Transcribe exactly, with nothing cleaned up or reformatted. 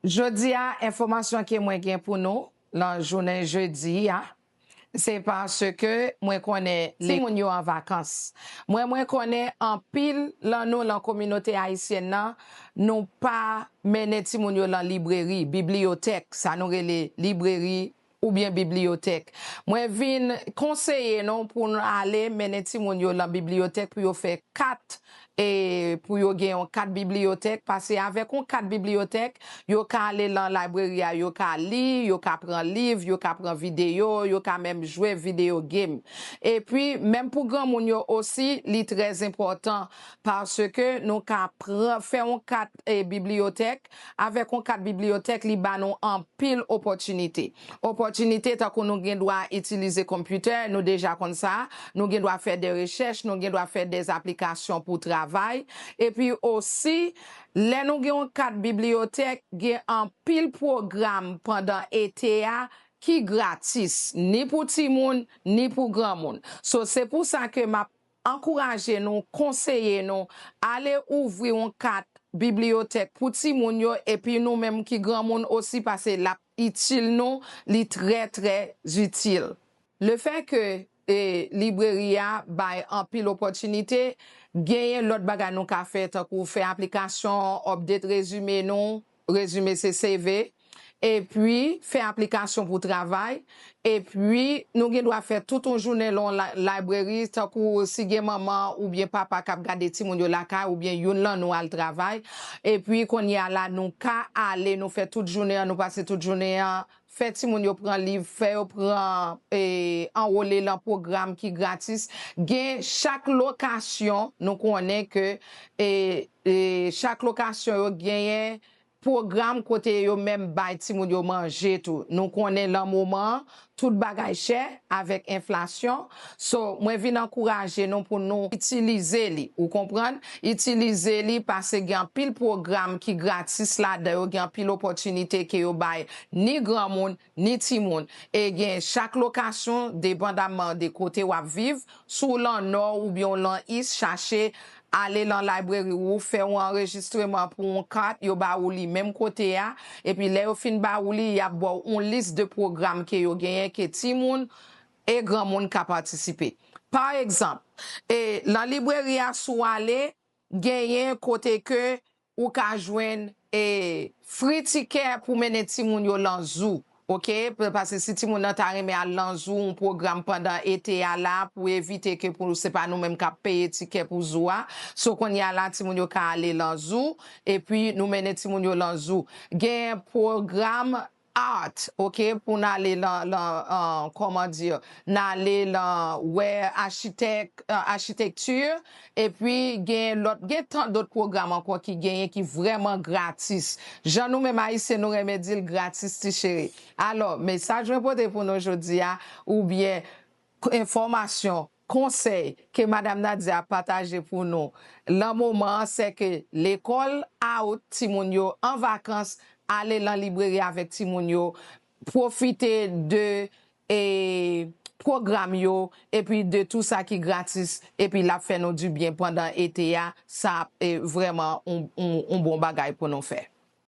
Jodi a, enfòmasyon ke mwen gen pou nou lan jounen jedi a, se paske mwen konnen timoun yo an vakans. Mwen, mwen konnen anpil lan nou, lan kominote ayisyèn nan, nou pa mennen timoun yo lan libreri, bibliyotèk, sa nou rele libreri oubyen bibliyotèk. Mwen vin konseye nou pou n ale mennen timoun yo lan bibliyotèk pou yo fè kat, e pou yo gen yon kat bibliyotèk, paske avèk yon kat bibliyotèk, yo ka ale lan library a, yo ka li, yo ka pran liv, yo ka pran videyo, yo ka menm jwe videyo game. Epi, menm pou granmoun yo osi, li trè enpòtan, paske nou ka pran, fè yon kat, e, bibliyotèk. Avèk yon kat bibliyotèk, li ba nou anpil opòtinite. Opòtinite tankou nou gen dwa itilize konpitè, nou deja konn sa, nou gen dwa fè de rechèch, nou gen dwa fè de aplikasyon pou travay. Epi osi, lè nou gen yon kat bibliyotèk, gen anpil pwogram pandan ete a ki gratis, ni pou timoun, ni pou granmoun. So, se pou sa ke m ap ankouraje nou, konseye nou, ale ouvri yon kat bibliyotèk pou timoun yo, epi nou menm ki granmoun osi, paske l ap itil nou, li trè, trè itil. Lefètke, e, libreri a bay anpil opòtinite, genyen lòt bagay nou ka fè, tankou fè aplikasyon, update rezime nou, rezime se C V, epi fè aplikasyon pou travay, epi nou gen dwa fè tout yon jounen lan li-, library, tankou si gen manman oubyen papa k ap gade timoun yo lakay, oubyen youn lan nou al travay, epi kounye a la, nou ka ale, nou fè tout jounen an, nou pase tout jounen an, fè timoun yo pran liv, fè yo pran, e, anwole lan pwogram ki gratis. Gen chak lokasyon, nou konnen ke, e, e, chak lokasyon yo genyen pwogram kote yo menm bay timoun yo manje tou. Nou konnen lan moman an, tout bagay chè avèk enflasyon. So, mwen vin ankouraje nou pou nou itilize li, ou konprann? Itilize li paske gen anpil pwogram ki gratis ladan yo, gen anpil opòtinite ke yo bay ni granmoun, ni timoun. E gen chak lokasyon, depandamman de kote w ap viv, si w lan nò oubyen w lan is, chache ale lan library ou, fè yon anrejistreman pou yon kat, yo ba ou li menm kote a, epi lè yo fin ba ou li, y ap ba w yon lis de pwogram ke yo genyen ke timoun e granmoun ka patisipe. Pa egzanp, e, lan libreri a, si w ale, genyen kote ke ou ka jwenn, e, free tikè pou mennen timoun yo lan zoo. Oke? P-, paske si timoun nan ta renmen al lan zoo, yon pwogram pandan ete a la, pou evite ke pou se pa nou menm k ap peye tikè pou zoo a. So, kounye a la, timoun yo ka ale lan zoo, epi nou mennen timoun yo lan zoo. Gen pwogram art, oke, pou n ale lan, lan, an, kòman di, n ale lan wè achitèk, an, achitekti, epi gen lòt, gen tan dòt pwogram ankò ki genyen ki vrèman gratis. Jan nou menm Ayisyen, nou renmen di l gratis, ti cheri. Alò, mesaj mwen pote pou nou jodi a, oubyen k-, enfòmasyon, konsèy ke Madam Nadia pataje pou nou lan moman an, se ke lekòl out, timoun yo an vakans, ale lan libreri avèk timoun yo, pwofite de, e, pwogram yo, epi de tou sa ki gratis, epi l ap fè nou dibyen pandan ete a, sa ap, e, vrèman yon, yon, yon bon bagay pou nou fè.